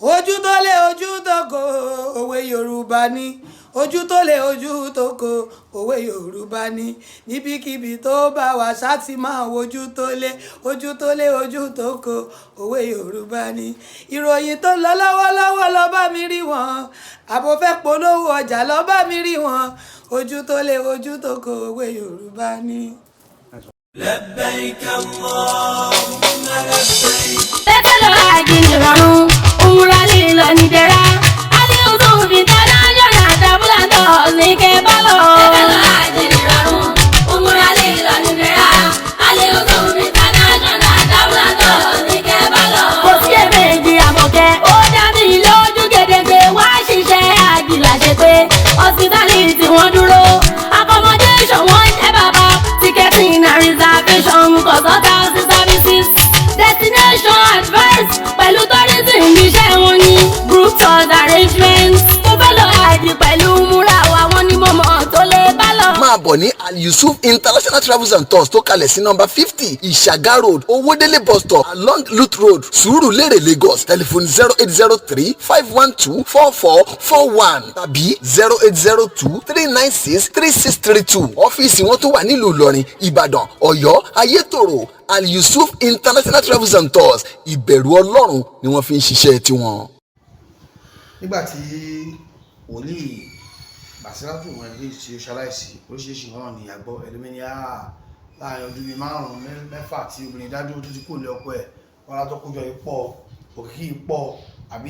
Ojú tó lé ojú tó kò, òwe Yorùbá ni. Ojú tó lé ojú tó kò, òwe Yorùbá ni. Níbikíbi tó bá wà, ṣá ti máa wojú tó lé, ojú tó lé, ojú tó kò, òwe Yorùbá ni. Ìròyìn tó lọ lọ́wọ́lọ́wọ́, lọ bá mi rí wọn. Àbò fẹ́ polówó ọjà, lọ bá mi rí wọn. Ojú tó lé ojú tó kò, òwe Yorùbá ni. لبيك اللهم لبيك. Tẹ́tẹ́ lọ àjìnìrọ̀rùn, òmùra lílọ nìdẹ̀ra. Aliusu International Travel Tours ní kẹ́ bá lọ. Tẹ́tẹ́ lọ àjìnìrọ̀rùn, òmùra lílọ nìdẹ̀ra. Aliusu International Travel Tours ní kẹ́ bá lọ. Kò sí èméjì àmọ̀kẹ́, ó dá mi lójú gedegbe, wá ṣiṣẹ́ àjìlá ṣe pé hospitality wọ́n dúró. Accommodation wọ́n jẹ́ bàbá, ticketing and reservation, consultancy services, destination advice pẹ̀lú tourism, iṣẹ́ wọn ní group tours arrangements. Mo fẹ́ lọ àjì pẹ̀lú múra wa, wọn ni mo mọ̀ tó lè bá lọ. Máa bọ̀ ní Al Yusuf International Travels and Tours tó kalẹ̀ sí nọ́mbà 50, Ìṣàgá Road, Owódélé Bus Stop, along Lut Road, Sùúrùlérè, Lagos. Telephone 08035124441 tàbí 08023963632. Ọ́fíìsì wọn tó wà nílùú Ìlọrin, Ìbàdàn, Ọ̀yọ́, Ayétòrò. Al Yusuf International Travels and Tours, ìbẹ̀rù Ọlọ́run ni wọ́n fi ń ṣiṣẹ́ tiwọn. Nígbà tí wòlíì Basiratu wọn ní tí ó ṣaláìsí, oríṣiríṣi nǹkan ní àgbọ̀ ẹlòmíní á láàrin ọdún bíi márùn-ún mẹ́fà tí obìnrin dádúró tó ti kó lé ọkọ ẹ̀ wọn látọ́ kójọ yìí pọ̀, òkìkí yìí pọ̀, àbí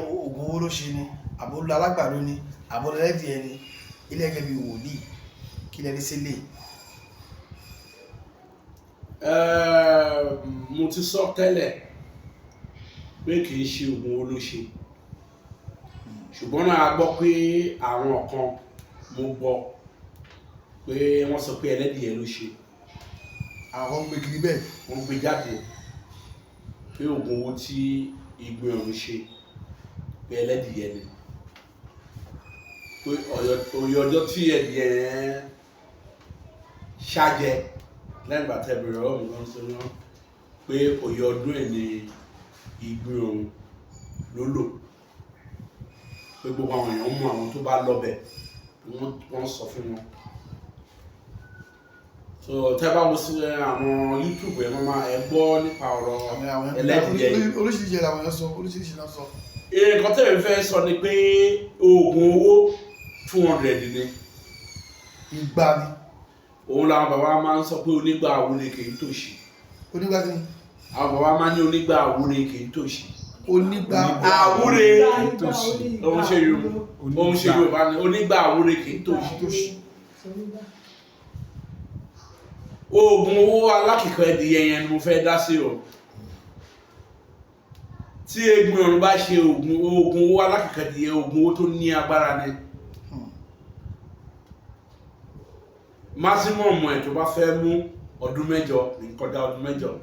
oògùn owó ló ṣe ni, àbó lọ alágbàdo ni, àbó lọ lẹ́dìí ẹni ilé ẹgẹ́ bíi wòlíì kí lẹ́ni sílẹ̀. Mo ti sọ tẹ́lẹ̀ pé kì í ṣe oògùn owó ló ṣe, ṣùgbọ́n náà a gbọ́ pé àwọn kan, mo gbọ́ pé wọ́n sọ pé ẹlẹ́dìyẹ ló ṣe. Àwọn kan ń gbé kiri bẹ́ẹ̀. Wọ́n gbé jáde pé oògùn owó tí ìgbín ọ̀run ṣe, pé ẹlẹ́dìyẹ ni, pé òye ọjọ́ tí ẹdìyẹ yẹn ṣájẹ lẹ́yìn ìgbà tẹ́ bẹ̀rẹ̀ ọ̀rọ̀ mi kan sọ náà pé òye ọdún ẹ̀ ní ìgbín ọ̀run ló lò, pé gbogbo àwọn èèyàn mú àwọn tó bá lọ bẹ̀, wọ́n sọ fún wọn. So tẹ́ bá wo sí àwọn YouTube ẹ̀, wọ́n máa ẹ gbọ́ nípa ọ̀rọ̀ àwọn ẹlẹ́dìyẹ yìí. Oríṣiríṣi làwọn èèyàn sọ, oríṣiríṣi náà sọ. Nǹkan tẹ̀mí fẹ́ sọ ni pé oògùn owó 200 ni. Ìgbà ni. Òun làwọn bàbá máa ń sọ pé onígbà àwúre kì í tòṣì. Onígbà kí ni? Àwọn bàbá máa ń ní onígbà àwúre kì í tòṣì. Onígbà àwúre, òun ṣe Yorùbá ni, onígbà àwúre kì í tòṣì. Oògùn owó alákìkọ ẹdìyẹ yẹn ni mo fẹ́ dá sí o. Tí egbin ọ̀run bá ṣe oògùn owó alákìkọ ẹdìyẹ, oògùn owó tó ní agbára ni. Maximum ẹ̀ tó bá fẹ́ mú ọdún 8 ní kọjá ọdún 8,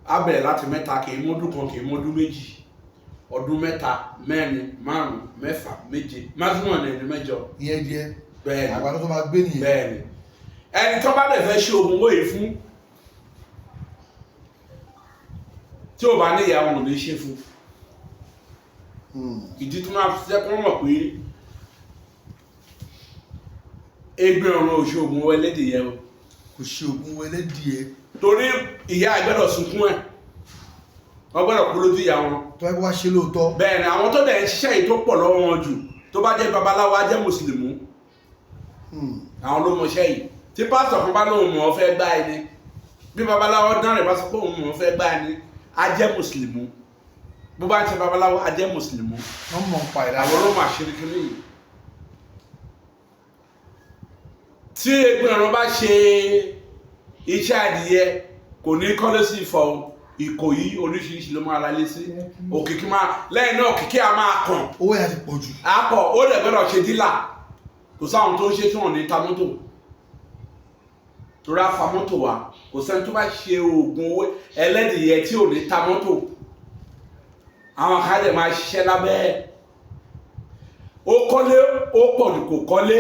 á bẹ̀rẹ̀ láti 3, kì í mọ́dún 1, kì í mọ́dún 2, ọdún 3, 4, 5, 6, 7, maximum ẹ̀ ní 8. Ìyẹn díẹ̀. Bẹ́ẹ̀ ni. Àgbàdo tó máa gbé nìyẹn. Bẹ́ẹ̀ ni. Ẹni tó bá dẹ̀ fẹ́ ṣe oògùn owó yìí fún, tí ò bá ní ìyá, wọn ò ní ṣe fún. Ìdí tó máa fi jẹ́ kó mọ̀ pé egbin ọ̀run ò ṣe oògùn owó ẹlẹ́dìyẹ o. Kò ṣe oògùn owó ẹlẹ́dìyẹ. Torí ìyá ẹ̀ gbọ́dọ̀ sunkún ẹ̀, wọ́n gbọ́dọ̀ kú lójú ìyá wọn. Tó bá wá ṣe lóòótọ́. Bẹ́ẹ̀ ni. Àwọn tó dẹ̀ ń ṣiṣẹ́ yìí tó pọ̀ lọ́wọ́ wọn jù, tó bá jẹ́ babaláwo, á jẹ́ mùsùlùmí. Àwọn ló mọṣẹ́ yìí. Tí pásítọ̀ kan bá lóun mọ̀ ọ́ fẹ́ gbá ẹni, bí babaláwo dán rẹ̀ bá sọ pé òun mọ̀ ọ́ fẹ́ gbá ẹni, á jẹ́ mùsùlùmí. Bó bá ń ṣe babaláwo, á jẹ́ mùsùlùmí. Wọ́n mọ̀ ń pa ìlànà. Àwọn ló mà ṣe kiri yìí. Tí egbin ọ̀run bá ṣe iṣẹ́ adìyẹ, kò ní kọ́lé sí Ifọ̀ o. Ìkòyí oríṣiríṣi ló máa ra lé sí. Òkìkí máa lẹ́yìn náà, òkìkí a máa kàn. Owó yẹn ti pọ̀ jù. Àpọ̀ ó dẹ̀ gbọ́dọ̀ ṣe dílà. Kò sáwọn tó ń ṣe tí wọ́n ní ta mọ́tò, torí àfa mọ́tò wa. Kò sẹ́ni tó bá ṣe oògùn owó ẹlẹ́dìyẹ tí ò ní ta mọ́tò. Àwọn kan dẹ̀ máa ṣiṣẹ́ lábẹ́ ẹ̀. Ó kọ́lé, ó pọ̀ jù, kò kọ́lé,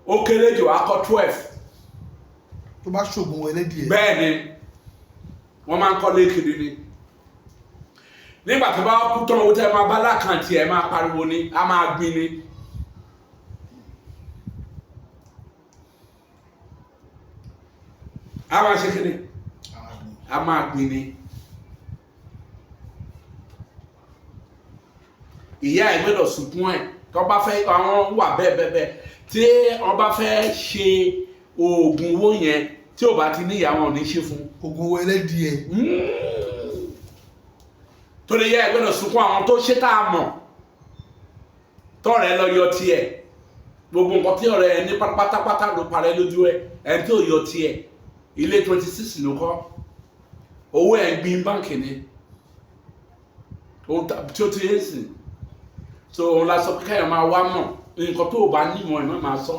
ó kéré jù, á kọ́ 12. Tó bá ṣoògùn owó ẹlẹ́dìyẹ. Bẹ́ẹ̀ ni, wọ́n máa ń kọ́lé kiri ni. Nígbà tó bá kú tán, owó tẹ́ máa bá lákàntì ẹ̀ máa pariwo ni, a máa gbin ni. A máa ṣe kí ni? A máa gbin ni. Ìyá ẹ̀ gbọ́dọ̀ sunkún ẹ̀ tó bá fẹ́. Àwọn wà bẹ́ẹ̀ bẹ́ẹ̀ bẹ́ẹ̀ tí wọ́n bá fẹ́ ṣe oògùn owó yẹn, tí ò bá ti ní ìyá, wọn ò ní ṣe fún un. Oògùn owó ẹlẹ́dìẹ. Torí ìyá ẹ̀ gbọ́dọ̀ sunkún. Àwọn tó ṣe tá a mọ̀, tọ́rẹ̀ lọ yọ tiẹ̀, gbogbo nǹkan tí ọ̀rẹ́ ẹ ní pátápátá ló parẹ́ lójú ẹ. Ẹni tí ò yọ tiẹ̀, ilé 26 ló kọ́, owó ẹ̀ ń gbin báǹkì ni. Ohun tí ó ti yé sìn, so òun la sọ pé káyọ̀ máa wá mọ̀. Nǹkan tó o bá nímọ̀ ẹ̀ má máa sọ.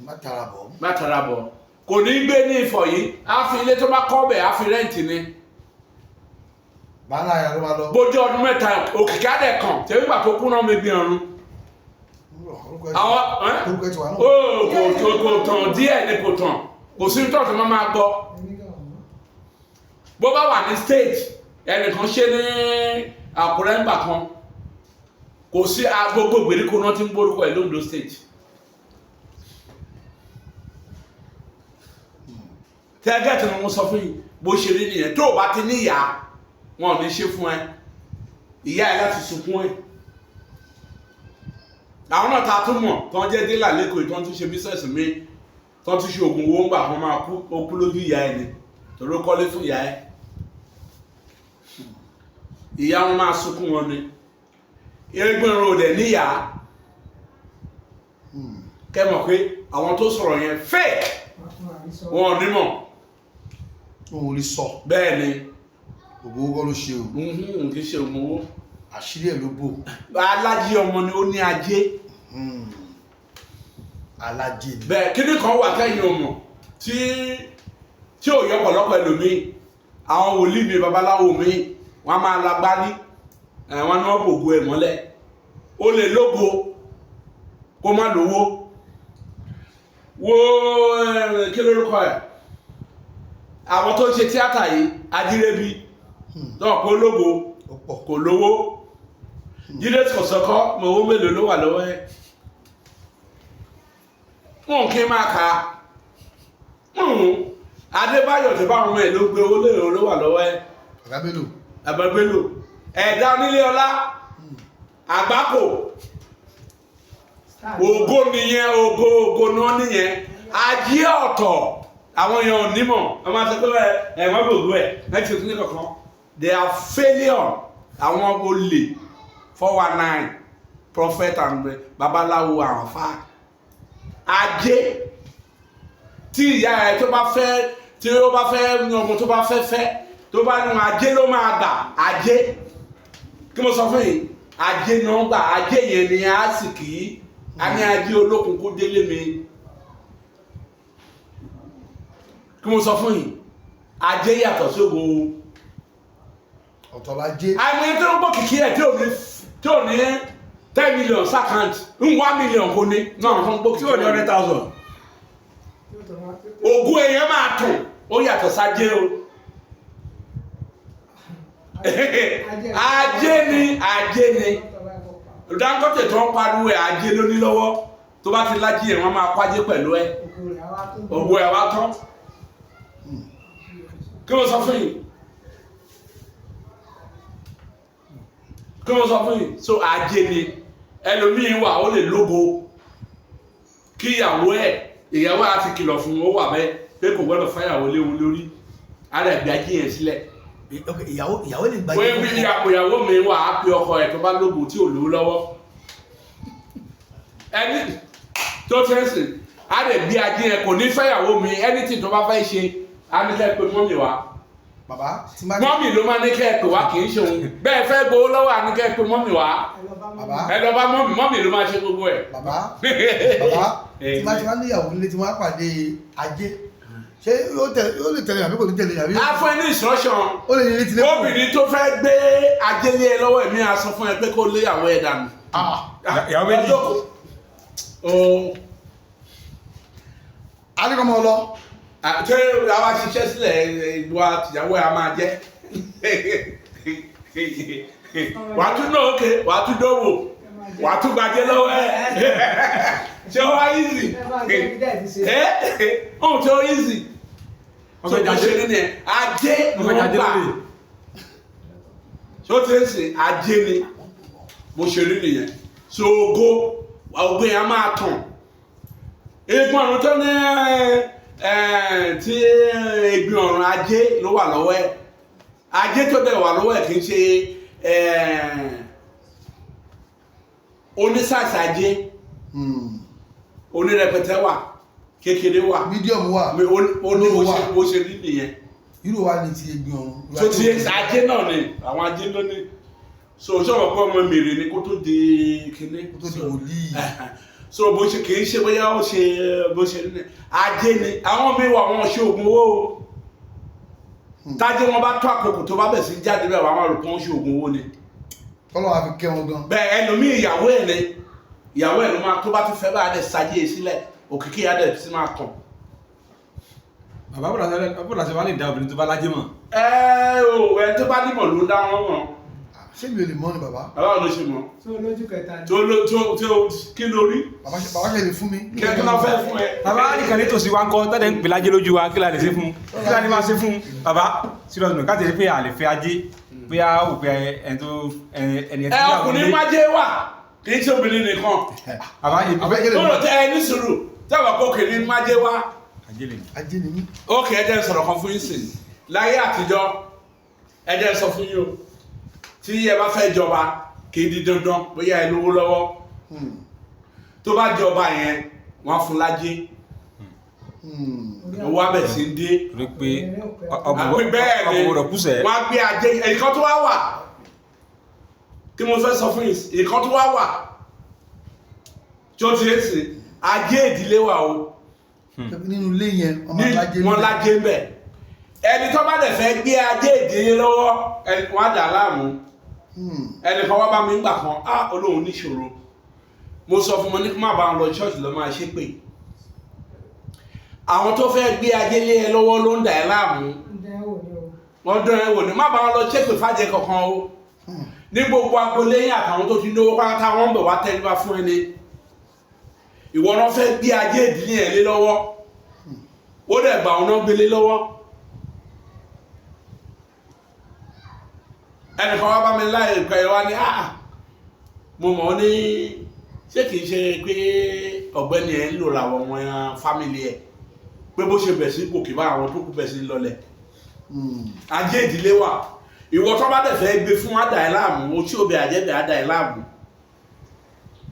Má tara bọ̀. Má tara bọ̀. Kò ní gbé ní Ifọ̀ yìí, á fi ilé tó bá kọ́ bẹ̀, á fi rent ni. Bàálà yà ló máa lọ. Bójú ọdún 3, òkìkí á dẹ̀ kàn tẹ̀wé gbà tó kú náà mi gbin ọ̀run. Orúkọ ẹ̀ Àwọn orúkọ ẹ̀ ti wà náà. Ó kò tàn díẹ̀ ni, kò tàn, kò sí tọ́ọ̀tù máa máa gbọ́. Bó bá wà ní state, ẹnìkan ṣe ní Àkúrẹ́ ńgbà kan, kò sí gbogbo ìgbèríko náà tí ń gbórúkọ ẹ̀ lóńdó State. Tẹ́gẹ́tì ni wọ́n sọ fún yìí, bó ṣe rí nìyẹn. Tó o bá ti níyà, wọn ò ní ṣe fún ẹ. Ìyá ẹ láti sunkún ẹ. Àwọn náà ta tún mọ̀ tó ń jẹ́ dealer lẹ́kọ̀ọ́, tó ń tún ṣe business mi, tó ń tún ṣe oògùn owó ńgbà kan, máa kú, ó kú lójú ìyá ẹ ni, torí ó kọ́lé fún ìyá ẹ. Ìyá wọn máa sunkún wọn ni. Erégbìnrin ò dẹ̀ níyà. Kẹ́ mọ̀ pé àwọn tó sọ̀rọ̀ yẹn fake, wọn ò ní mọ̀. Òun ò lè sọ. Bẹ́ẹ̀ ni. Oògùn owó kọ́ ló ṣe o. Kì í ṣe oògùn owó. Àṣírí ẹ̀ ló bò. Alájí ọmọ ni, ó ní ajé. Alájẹ ni. Bẹ́ẹ̀, kíní kan wà tẹ́yìn ò mọ̀ tí ò yọ ọ̀pọ̀lọpọ̀ ẹlòmíì. Àwọn wòlíì mi, babaláwo mi, wọ́n á máa lagbárí ẹ̀, wọ́n ní wọ́n bògo ẹ̀ mọ́lẹ̀. Ó lè lógo kó má lówó. Wo kí lórúkọ ẹ̀, àwọn tó ń ṣe tíátà yìí, Adírẹ́bí náà, kó lógo. Ó pọ̀. Kò lówó. Jídé Kòsọ́kọ́ mọ owó mélòó ló wà lọ́wọ́ ẹ̀? Wọn kì í máa kà á. Adébáyọ̀ tó bá wọn ẹ̀ ló gbé owó lérò ló wà lọ́wọ́ ẹ̀. Ọ̀gá Bello. Àbẹ̀bẹ̀lò ẹ̀dá onílé ọlá àgbákò, ògo nìyẹn, ògo, ògo ni wọ́n nìyẹn. Ajé ọ̀tọ̀, àwọn èèyàn onímọ̀ wọ́n máa sọ pé ẹ wọ́n gbogbo ẹ̀ láti ṣe kankan. They are failure. Àwọn olè, 419, prophet and babaláwo, àwọn fa ajé tí ìyá ẹ tó bá fẹ́, tí ó bá fẹ́ ní ọmọ tó bá fẹ́ fẹ́, tó bá ní ajé ló máa gbà. Ajé kí mo sọ fún yìí, ajé náà gbà. Ajé yẹn ni a sì kì í a ní ajé olókun kó délé mi. Kí mo sọ fún yìí, ajé yàtọ̀ sógo. Ọ̀tọ̀ la jẹ́. Àìmọye tó ń gbọ́ kìkì ẹ̀ tí ò ní 10 million s'account, ń 1 million kò ní náà tó ń gbọ́ tí kìkì ò ní 100,000. Ògùn èèyàn máa tún ó yàtọ̀ sájé o. Ajé ni, ajé ni. Dangote tó ń pariwo ẹ̀, ajé ló ní lọ́wọ́. Tó bá ti lájí ẹ̀, wọ́n máa kwájé pẹ̀lú ẹ̀, ògùn ẹ̀ wá tán. Kí ló sọ fún yìí? Kí ló sọ fún yìí? So ajé ni. Ẹlòmíín wà, ó lè lógo, kí ìyàwó ẹ̀, ìyàwó á ti kìlọ̀ fún, ó wà bẹ́ẹ̀ pé kò gbọ́dọ̀ fẹ́yàwó léwu lórí ara ẹ̀gbẹ́ ajé yẹn sílẹ̀. Ok, ìyàwó lè gba Wọ́n bí ìyàwó mi wà á pe ọkọ ẹ̀ tó bá lógo tí ò lówó lọ́wọ́, ẹni tó tẹ́sí á lè gbé ajé yẹn, kò ní fẹ́yàwó mi. Anything tó bá fẹ́ ṣe, á ní kẹ́ pé mummy wá. Bàbá tí má. Mummy ló máa ní kẹ́ ẹ pè wá, kì í ṣe òun. Bẹ́ẹ̀ fẹ́ gbowó lọ́wọ́, á ní kẹ́ ẹ pé mummy wá. Bàbá. Ẹ lọ bá mummy, mummy ló máa ṣe gbogbo ẹ̀. Bàbá, tí má ti má níyàwó nílé, tí wọ́n á pàdé ajé, ṣé yóò lè tẹ̀lé àbí kò ní tẹ̀lé àbí? Á fún ẹ ní instruction. Ó lè ní létí lẹ́kọ̀ọ́. Obìnrin tó fẹ́ gbé ajé lé ẹ lọ́wọ́, èmi á sọ fún ẹ pé kó lé ìyàwó ẹ dànù. Ìyàwó méjì. O. Alíkọ́mọ lọ. Ṣé àwa ṣiṣẹ́ sílẹ̀, ìwà tìyàwó ẹ̀ á máa jẹ́. Wàá tún náà ókè, wàá tún dánwò, wàá tún gbàjẹ́ lọ́wọ́ ẹ̀. Ṣé ó wá easy? Ẹ́ ohun tí ó easy. Wọ́n Tó fẹ́ bó jáde. ṣe rí nìyẹn, ajé ni Wọ́n fẹ́ wọ́n jáde gbà. lórí. Ṣé ó ti ń sìn? Ajé ni bó ṣe rí nìyẹn. So ògo, ògo yẹn á máa tàn. Egun ọ̀run tó ní tí egbin ọ̀run ajé ló wà lọ́wọ́ ẹ̀. Ajé tó dẹ̀ wà lọ́wọ́ ẹ̀ kì í ṣe onísàsì ajé, onírẹpẹtẹ wà, kékeré wà, Medium wà. ó ní Low wà. bó ṣe rí nìyẹn. Irú wa ni ti egbin ọ̀run. Tó ti ajé náà ni àwọn ajé ló ní. So sọ̀rọ̀ pé ọmọ mèrè ni kó tó di kinní. Kó tó di wòlíì. So bó ṣe kì í ṣe bóyá ó ṣe bó ṣe rí ni ajé ni. Àwọn míì wà, wọn ṣe oògùn owó o. Tájé wọn bá tó àkókò tó bá bẹ̀ sí jáde bẹ́ẹ̀, wọ́n á máa rò pé wọ́n ṣe oògùn owó ni. Tọ́lọ́ wa fi kẹ́ wọn gan. Bẹ́ẹ̀ ẹlòmíì ìyàwó ẹ̀ ni, ìyàwó ẹ̀ ló máa tó bá ti fẹ́ bá a dẹ̀ sáyé sílẹ̀, òkìkí á dẹ̀ sí máa kàn. Bàbá, bọ́dà ṣe wá lè dá obìnrin tó bá lájẹ́ mọ̀? Ẹ o, ẹ tó bá nímọ̀ ló ń dá wọn mọ̀. Ṣé mi ò lè mọ̀ ni, bàbá? Bàbá ló ṣe mọ̀. Tó lójú kẹta ni. Tó ló tó tó kí lórí. Bàbá ṣe lè fún mi. Kí ẹ kí ló fẹ́ fún ẹ. Bàbá, nìkan ní tòsí wa ń kọ́ tẹ́lẹ̀ ń pè lájẹ́ lójú wa, kí la lè ṣe fún un? Kí la lè máa ṣe fún un? Bàbá, serious note, káàtì pé a lè fẹ́ ajé, bóyá ó pé ẹni tó ẹni Ẹ ọkùnrin májé wà, kì í ṣe obìnrin nìkan. Bàbá, èmi Àbẹ́ kí lè Tó lọ mọ̀. tẹ ẹ ní sùúrù tẹ́wọ̀ kó kìíní májé wá. Ajé lè ní. Ajé ni mí. Ókè, ẹ jẹ́ n sọ̀rọ̀ kan fún yín sìn. Láyé àtijọ́, ẹ jẹ́ n sọ fún yín o, tí ẹ bá fẹ́ jọba, kì í di dandan bóyá ẹ lówó lọ́wọ́. Tó bá jọba yẹn, wọ́n á fún lájé, owó abẹ̀ sí ń dé. Torí pé Àpè bẹ́ẹ̀ ni ọkọ̀ gbọ́dọ̀ kúsẹ̀. Wọ́n á gbé ajé ìkan tó wá wà kí mo fẹ́ sọ fún yín, ìkan tó wá wà tí ó ti ń sìn, ajé ìdílé wà o. Nínú ilé yẹn, wọ́n ní máa lájé wọ́n níbẹ̀. lájé ń bẹ̀. Ẹni tó bá dẹ̀ fẹ́ gbé ajé ìdílé lọ́wọ́, wọ́n á dà á láàmú. Ẹnì kan wá bá mi ńgbà kan, á olóhùn níṣòro. Mo sọ fún wọn ní kí má bá wọn lọ ṣọ́ọ̀ṣì lọ máa ṣépè. Àwọn tó fẹ́ gbé ajé lé ẹ lọ́wọ́ ló ń dà ẹ́ láàmú. Wọ́n dán ẹ wò ní, má bá wọn lọ ṣépè fàjẹ kankan o. Ní gbogbo agboolé yín àtàwọn tó ti lówó pátá, wọ́n ń bọ̀ wá tẹríba fún ẹni. Ìwọ náà fẹ́ gbé ajé ìdílé yẹn lé lọ́wọ́, ó dẹ̀ gbà wọn náà gbélé lọ́wọ́. Ẹnìkan wá bá mi láì pẹ́ wá ní, ah, mo mọ̀ ọ́ ní, ṣé kìí ṣe pé ọ̀gbẹ́ni ẹ̀ ń lò làwọn ọmọ fámìlì ẹ̀, pé bó ṣe bẹ̀ sí gòkè bá àwọn tó kù bẹ̀ sí lọlẹ̀. Ajé ìdílé wà. Ìwọ tó bá dẹ̀ fẹ́ gbé fún, àdà ẹ̀ láàmú o. Tí òbí àjẹbẹ̀ àdà ẹ̀ láàmú,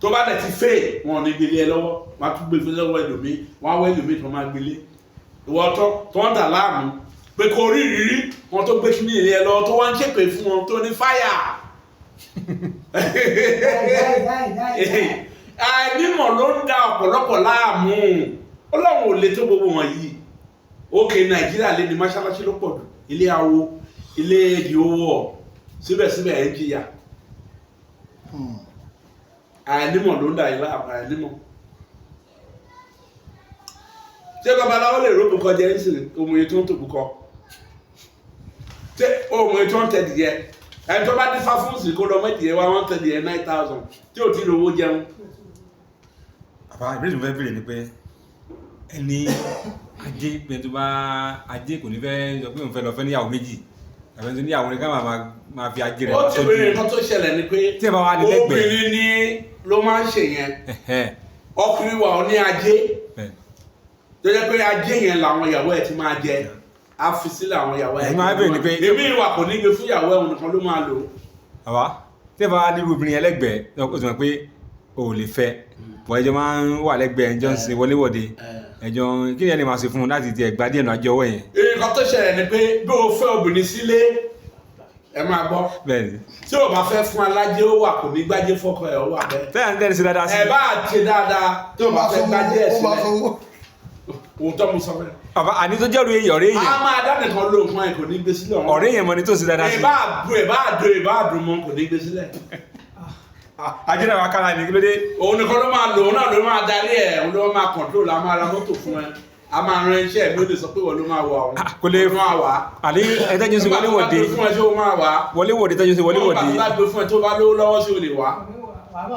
tó bá dẹ̀ ti fẹ́, wọn ò ní gbélé ẹ lọ́wọ́, wọn á tún gbé fún lọ́wọ́ ẹlòmíì, wọn á wọ ẹlòmíì tó máa gbélé. Ìwọ tó ń dà láàmú pé kò rí ìrírí wọn tó gbé kíní ilé ẹ lọ́wọ́, tó wá ń ṣèpè fún wọn, tó ní fáyà. Àìnímọ̀ ló ń da ọ̀pọ̀lọpọ̀ láàmú. Ọlọ́run ò lè tó gbogbo wọn yìí. Òkè Nàìjíríà lé ní mọ́ṣáláṣí ló pọ̀ jù, ilé awo, ilé èdè owó ọ̀, síbẹ̀síbẹ̀ ẹ̀ ń jìyà. Àìnímọ̀ ló ń da ìlà, àìnímọ̀. Ṣé babaláwo lè róbù kọjá ẹ̀ ń sìn? Òmùye tó ń tòbú kọ, ṣé òmùye tó ń tẹ̀dìyẹ? Ẹni tó bá dífá fún sí kó lọ mẹ́tìyẹ wá, wọ́n tẹ̀dìyẹ 9,000 tí ò tí ì lówó jẹun. Bàbá, ìbéèrè tí mo fẹ́ béèrè ni pé ẹni ajé pé tó bá ajé kò ní fẹ́ sọ pé òun fẹ́ lọ fẹ́ níyàwó méjì, tàbí ẹni tó níyàwó ni ká máa fi ajé rẹ̀ Ó ti tọ́jú. bèrè. Nǹkan tó ṣẹlẹ̀ ni pé Tí ẹ bá wà ní lẹ́gbẹ̀ẹ́. obìnrin ni ló máa ń ṣe yẹn. Ẹ̀hẹ́n, Ọkùnrin wà ó ní ajé bẹ́ẹ̀. tó jẹ́ pé ajé yẹn làwọn ìyàwó ẹ̀ ti máa jẹ, á fi sílẹ̀ àwọn ìyàwó ẹ̀. Ẹ̀yin máa bèèrè ni pé- Èmi ìwà kò ní gbé fún ìyàwó ẹ̀, òun nìkan ló máa lò. Bàbá, tí ẹ bá wà nírú obìnrin yẹn lẹ́gbẹ̀ẹ́, ó ti mọ̀ pé o ò lè fẹ́ bọ̀, ẹjọ́ máa ń wà lẹ́gbẹ̀ẹ́, ẹjọ́ ń ṣe wọléwọ̀de, ẹjọ́, kí ni ẹ lè máa ṣe fún un láti tiẹ̀ gbá díẹ̀ náà ajé ọwọ́ yẹn? Nǹkan tó ṣẹlẹ̀ ni pé bí o fẹ́ obìnrin sílé, ẹ máa gbọ́, Bẹ́ẹ̀ ni. tí o bá fẹ́ fún alájẹ, ó wà, kò ní gbájé fọ́kọ ẹ̀, ó wà bẹ́ẹ̀. Tẹ́lẹ̀ ń tẹ́lẹ̀ sí dáadáa sí. Ẹ bá ṣe dáadáa, tí o bá fẹ́ gbájé ẹ̀ Ó máa sílẹ̀, sanwó. òótọ́ mo sọ fẹ́. Bàbá, àní tó jẹ́ ọ̀rẹ́ A èèyàn máa dá nìkan ló nǹkan ẹ̀, kò ní gbé sílẹ̀ ọ̀hún. ọ̀rẹ́ èèyàn mọ̀ ni tó ṣe dáadáa sí. Ẹ bá dùn, ẹ bá dùn, ẹ bá dùn mọ́, kò ní gbé sílẹ̀. Ajé náà wà kára ni, kí ló dé? Òun nìkan ló máa lò, òun náà ló máa darí ẹ̀, òun ló máa control, a máa ra mọ́tò fún ẹ. A máa ran iṣẹ́ mi, ó lè sọ pé wọ́n ló máa wọ àwọn. Ah, kò lè- Ló máa wà. Àlẹ́ ẹ̀ẹ́dẹ́jọ́ sí wọléwọ̀de. Nígbà tó bá gbé fún ẹ, ṣé o máa wà? Wọléwọ̀de tẹ́jọ́ sí wọléwọ̀de. Nígbà tó bá gbé fún ẹ, tó bá lówó lọ́wọ́, ṣé o lè wá?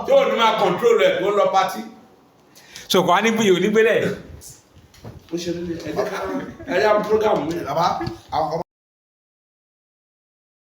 Tí ò ní máa control ẹ̀ kó lọ party. So kò á ní gbìyànjú nígbélẹ̀. Ó ṣe lórí ẹ jẹ́ ká ẹ yá program mi. Bàbá, àwọn kan